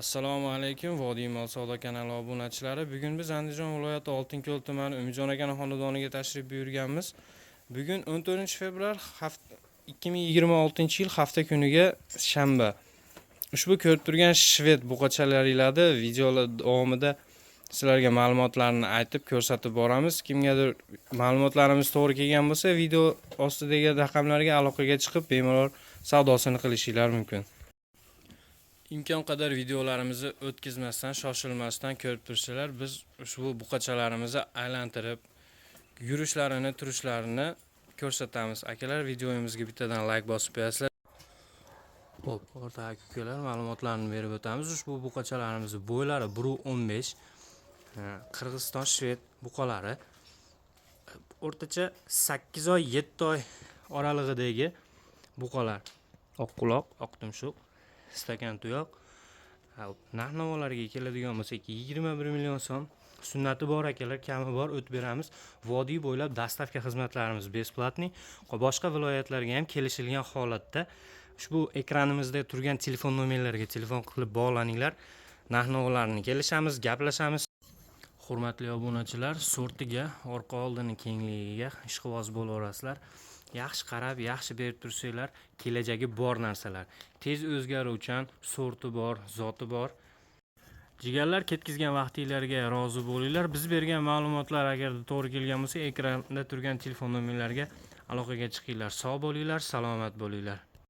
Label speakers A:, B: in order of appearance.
A: Assalomu alaykum, Vodiy mol savdo kanali obunachilari. Bugun biz Andijon viloyati Oltinko'l tumani Umidjon akani xonadoniga tashrif buyurganmiz. Bugun 14 fevral 2026-yil, hafta kuniga shanba. Ushbu ko'rib turgan shved buqachalaringlarni videolar davomida sizlarga ma'lumotlarni aytib, ko'rsatib boramiz. Kimgadir ma'lumotlarimiz to'g'ri kelgan bo'lsa, video ostidagi raqamlarga aloqaga chiqib, bemalol savdosini qilishinglar mumkin. Imkon qadar videolarimizni o'tkazmasdan, shoshilmasdan ko'rib tursalar, biz ushbu buqachalarimizni aylantirib, yurishlarini, turishlarini ko'rsatamiz. Akalar, videomizga bittadan layk bosib qo'yasizlar. Xo'p, o'rta aka ukalar, ma'lumotlarni berib o'tamiz. Ushbu buqachalarimizni bo'ylari 1.15, Qirg'iziston shved buqalari. O'rtacha 8 oy, 7 oy oralig'idagi buqalar. Oq quloq, oq tumshuq, stakan tuyoq. Ha, narx navolarga keladigan bo'lsak, 21 million so'm. Sunnati bor, akalar, kami bor, o't beramiz. Vodiy bo'ylab доставка xizmatlarimiz бесплатный. Boshqa viloyatlarga ham kelishilgan holatda ushbu ekranimizda turgan telefon nomerlariga telefon qilib bog'laninglar. Narx navolarni kelishamiz, gaplashamiz. Hurmatli obunachilar, sortiga, orqa oldini kengligiga ishqiboz bo'laverasizlar. Yaxshi qarab, yaxshi berib tursanglar, kelajagi bor narsalar. Tez o'zgaruvchan, sorti bor, zoti bor. Jigarlar, ketkizgan vaqtinglarga rozi bo'linglar. Biz bergan ma'lumotlar agarda to'g'ri kelgan bo'lsa, ekranda turgan telefon nomerlariga aloqaga chiqinglar. Sog' bo'linglar, salomat bo'linglar.